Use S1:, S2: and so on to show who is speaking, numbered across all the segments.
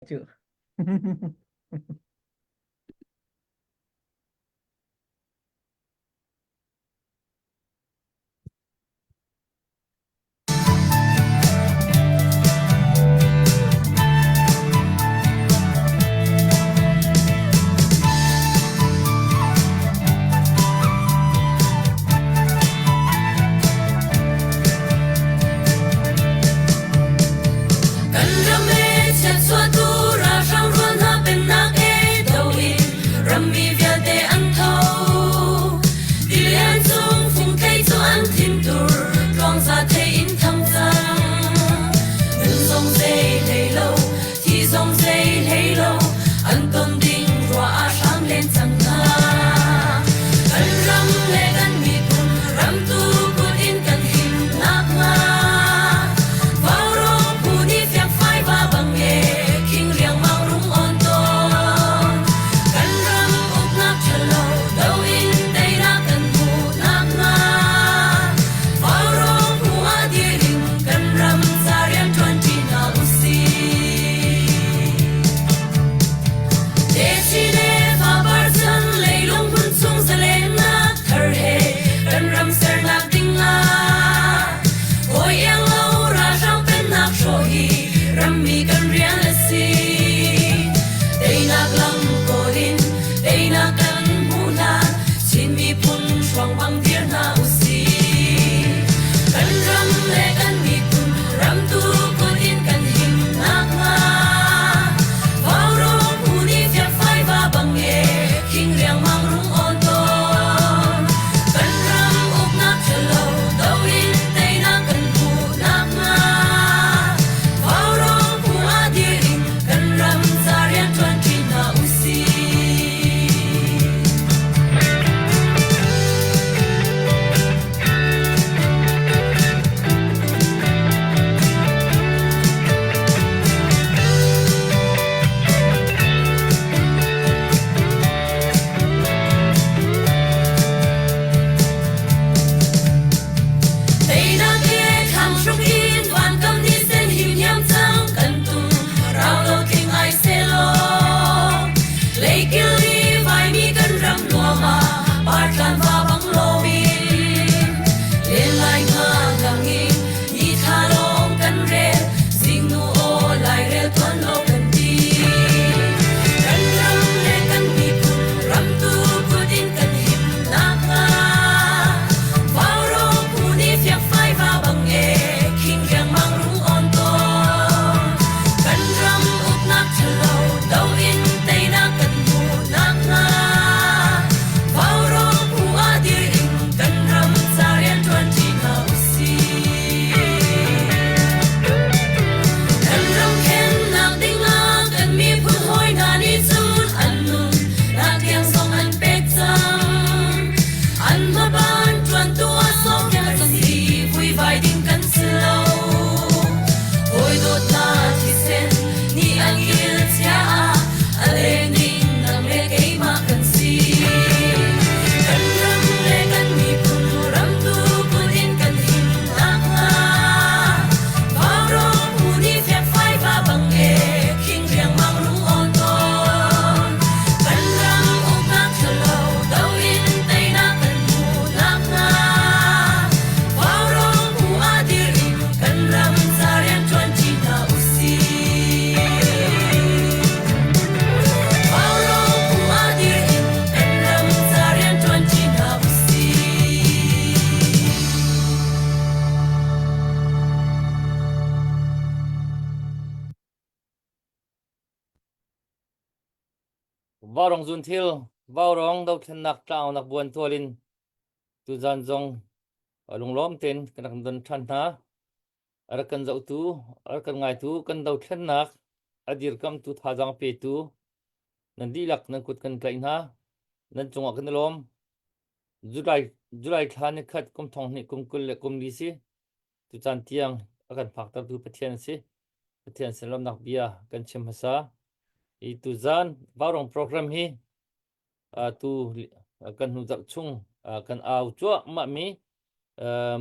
S1: Cu.
S2: Kan ram e chiatchuahtu ralhrang rual hna pennak e do in rammi vialte an tho. Tilian cung fungthei cu an thintur tluangza thei in thang cang. Nun zong zei hlei lo, thi zong zei hlei lo, an ton ding ruah ah hram len cang hna. Kan ram le kan miphun ramtu kut in kan him nakhnga Vaurawng phu nih fiangfai va bang e khing riangmang rung on tawn. Kan ram uknak ṭhalo do in teinak kan hmuh nakhnga Vaurawng phu ah dir in kan ram ca rian ṭuanṭi hna usih. Techin le fapar chan leilung hmun chung zalennak thar he kan ram sernak ding ah hawi iang lo ralhrang pennak hrawh hi rammi kan rian a si. Teinak lam kawl in teinak kan hmuh hlan Chin miphun hruang bang dir hna usih. Kan ram le kan miphun ramtu kut in kan him nakhnga Vaurawng phu nih fiangfai va bang e khing riangmang rung awn tawn. Kan ram uknak ṭhalo do in teinak kan hmuh nakhnga Vaurawng phu ah dir in kan ram ca rian ṭuanṭi hna usih. Teinak he thlang hruk in vankam ni sen him hiam cang kan tum rau lo tling ai selaw leikil i vaimi kan ram nuam ah partlan va bang loin len lai nga lang in ni thla lawng kan rel zingnu aw lairel tuan lo kan ti kan ram le kan miphun ramtu kut in kan him nakhnga Vaurawng phu nih fiangfai va bang e khing riangmang rung awn tawn kan ram uknak ṭhalo do in teinak kan hmuh nakhnga Vaurawng phu ah dir in kan ram ca rian ṭuanṭi hna usih. Kan ramkhennak dingah kan miphun hawi hna nih cun an nun nak tiang zong an pek cang. An hmaban ṭuantu ah sawmnak si vuivai ding kan si lo. Hawi dawtnak thisen nih an il chia ah a leng ding nang le keimah kan si. Kan ram le kan miphun ramtu kut in kan him nakhnga Vaurawng phu nih fiangfai va bang e khing riangmang rung awn tawn. Kan ram uknak ṭhalo do in teinak kan hmuh nakhnga Vaurawng phu ah dir in kan ram ca rian ṭuanṭi hna usih. Vaurawng phu ah dir in kan ram ca rian ṭuanṭi hna usih.
S3: Vaurawng zunthil, Vaurawng dothlennak tlangaunak buan tual in tuzan zong lunglawm tein kan rak don ṭhan hna. A rak kan zohtu, a rak kan ngaitu, kan dothlennak a dirkamtu thazaang petu nan dihlak nan kut kan tlaih hna. Nan cungah kan i lawm. July July thla ni khat kum thong hnih kum 20 le kum li si. Tucaan tiang a kan phaktertu Pathian a si. Pathian sin lawmnak bia kan chim hmasa. I tuzaan Vaurawng program hi tu kan hnu zarh chung kan au cuahmah mi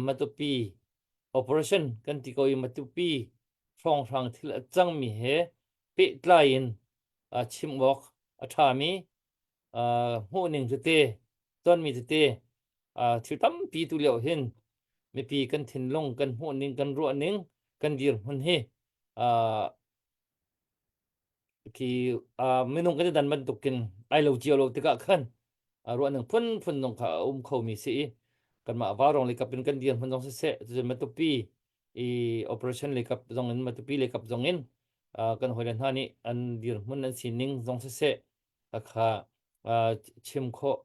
S3: Matupi operation kan ti ko i Matupi hrawnghrang thil a cangmi he. pehtlai in chim awk a ṭhami hmuhning tete, tonmi tete thil tampi tu lio hin mipi kan thinlung, kan hmuhning, kan ruahning, kan dirhmun hi khi minung kan i dan bantukin ai lo cio lo tikah khan ruahning phunphun zong kha a um khomi si i kanmah Vaurawng lei kap in kan dirhmun zong siseh cucun Matupi i operation lei kap zong in Matupi lei kap zong in kan hawile hna nih an dirhmun an sining zong siseh kha chim khawh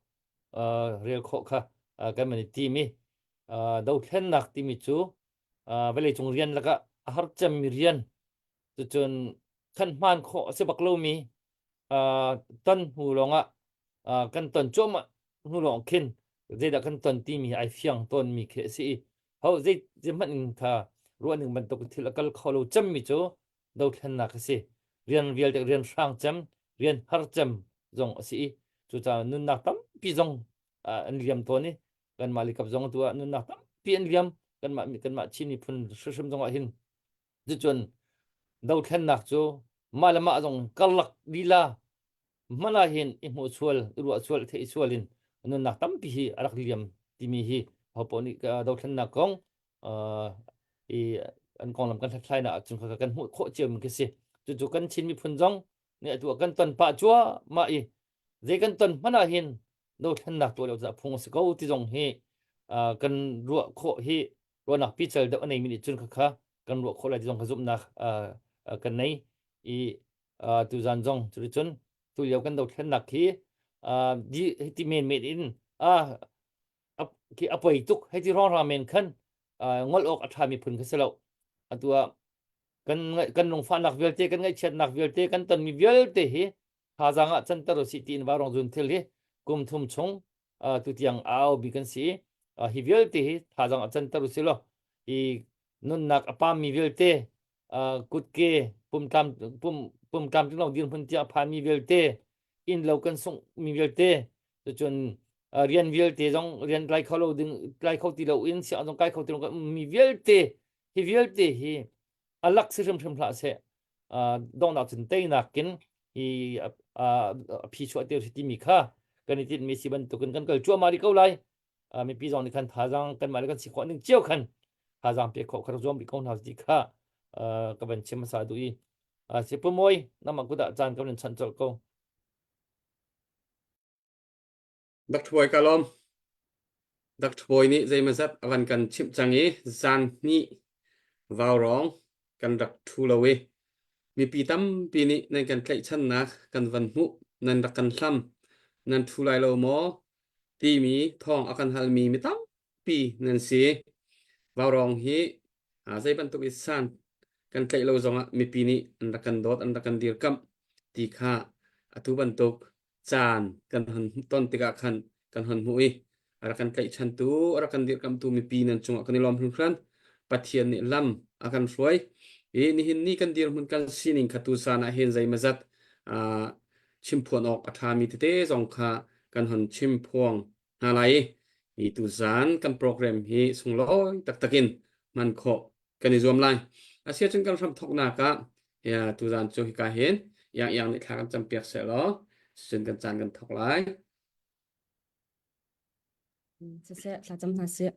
S3: rel khawh kha kan man i tim i dothlennak timi cu vawleicung rian lakah a har cemmi rian cucun khan hmaan khawh a si bak lomi ton hnu lawngah kan ton cuahmah hnu lawng khin zeidah kan ton timi ai fiang tawnmi khi a si i ho zei hmanh in kha ruahning bantuk thil a kal kho lo cemmi cu dothlennak a si. Rian vialte rian hrang cem, rian har cem zong a si i cucaah nunnak tampi zong an liam tawn i kanmah likap zong tu ah nunnak tampi an liam kanmah kanmah Chin miphun hrimhrim zong ah hin cucun dothlennak cu mah le mah zong karlak lila hmanh ah hin i hmuh sual i ruah sual theih sual in nunnak tampi hi a rak liam timi hi hopoh nih dothlennak kong i an konglam kan hlathlainak ahcun kha kan hmuh khawh cio mi khi si. Cucu kan Chin miphun zong nih atu ah kan ton pah cuahmah i zei kan ton hmanh ah hin dothlennak tuah lo caah phung a si ko ti zong hi kan ruah khawh hi ruahnak pical deuh a neimi nih cun khakha kan ruah khawh lai ti zong kha zumhnak kan nei i tuzan zong cuticun tulio kan dothlennak hi di ti menmen in khi a poi tuk hei ti rongrang men khan ngol awk a ṭhami phun kha si lo. Atu ah kan kan lungfahnak vialte kan ngaihchiatnak vialte kan tonmi vialte hi thazaang ah canter usih tiin vaurong zun thil hi kum thum chung tutiang a au mi kan si hi vialte hi thazaang ah canter usih law hi nunnak a pammi vialte kutke pumtlam pum pumtlam tling lo dirhmun tiang a phanmi vialte inn lo kan sungh mi vialte cucun rian vialte zong rian tlai kho lo ding tlai kho ti lo in sianginn zong kai kho ti lo kan ummi vialte hi vialte hi a lak si hrimhrim hlah seh donghnak cun teinak in hi a phi chuah te si timi kha kan i tinhmi si bantukin kan kal cuahmah rih ko lai mipi zong nih khan thazaang kanmah le kan si khawh ning cio khan thazaang pek khawh kha rak zuam rih ko hna ti kha ka van chim hmasa duh i si Pu Mawi nangmah kut ah caan ka van chanh colh ko.
S1: Dr. Bawi ka lawm. Dr. Bawi nih zeimawzat a van kan chimh cang i zan hnih vaurawng kan rak ṭhu lo i mipi tampi nih nan kan tlaihchannak kan van hmuh, nan rak kan hlam, nan ṭhu lai lo maw timi thawng a kan halmi mi tampi nan si. Vaurawng hi zei bantuk i san kan tlaih lo zongah mipi nih an rak kan dawt, an rak kan dirkamh ti kha atu bantuk caan kan hon ton tikah khan kan hon hmuh i a rak kan tlaihchantu a rak kan dirkamhtu mipi nan cungah kan i lawm hringhran Pathian nih lam a kan hruai i nihin ni kan dirhmun kan sining kha tusan ah hin zeimazat chimphuan awk a ṭhami tete zong kha kan hon chimphuang hna lai i tuzan kan program hi sunglawi taktak in hman khawh kan i zuam lai. Asiahcun kan hram thawknak ah ya tuzan cu hika hin iang iang nih thla kan campiak seh law cun kan caan kan thawk lai.
S4: Siseh thlacam hna sih.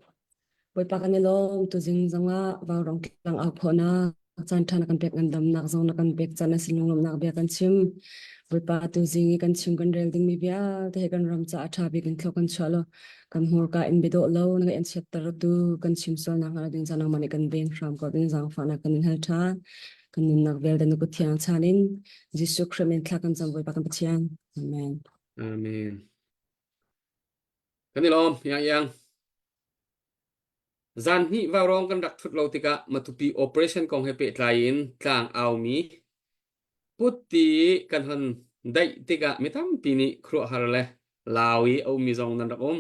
S4: Bawipa kan i lawm tuzing zongah vaurawng tlang au khawhnak caan ṭha na kan pek ngandamnak zong na kan pek caan a si lunglawmhnak bia kan chim. Bawipa tuzing i kan chim kan rel dingmi vialte he kan ram caah ṭha bik in thlawk kan chuah law kan hmurka in biadawh lo na ngaih an chiatter tu kan chim sualnak hnga ding caan nangmah nih kan veng hram ko ding zaangfahnak kan in hal ṭhan. Kan nunnak vialte na kut thiang chan in Jesuh Khrih min thla kan cam Bawipa kan Pathian. Amen.
S1: Amen. Kan i lawm iang iang. Zan hnih vaurawng kan rak thut lo tikah Matupi operation kong he pehtlai in tlang aumi putti kan hon daih tikah mi tampi nih khuaruahhar le lau i a ummi zong nan rak um.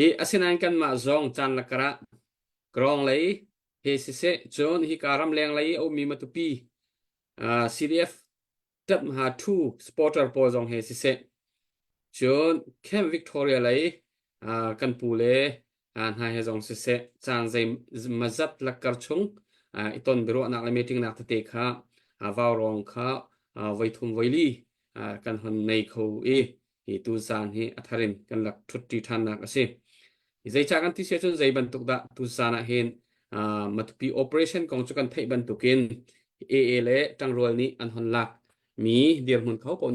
S1: I asinain kanmah zong caan lakar ah Krawng lei he siseh cun hika ramleng lei a ummi Matupi uh, CDF Ṭap thu supporter pawl zong he siseh cun Camp Victoria lei kan pu le hna he zong siseh caan zei mazat lakkar chung i ton biaruahnak le meeting nak tete kha Vaurawng kha voi thum voi li kan hon nei kho i hi tu zan hi a thar in kan rak ṭhutṭi ṭhannak a si. Zeicah kan ti si ahcun zei bantuk dah tu zan ah hin Matupi operation kong cu kan theih bantukin AA le ṭangrual nih an hon lak mi dirhmun kho paoh nih.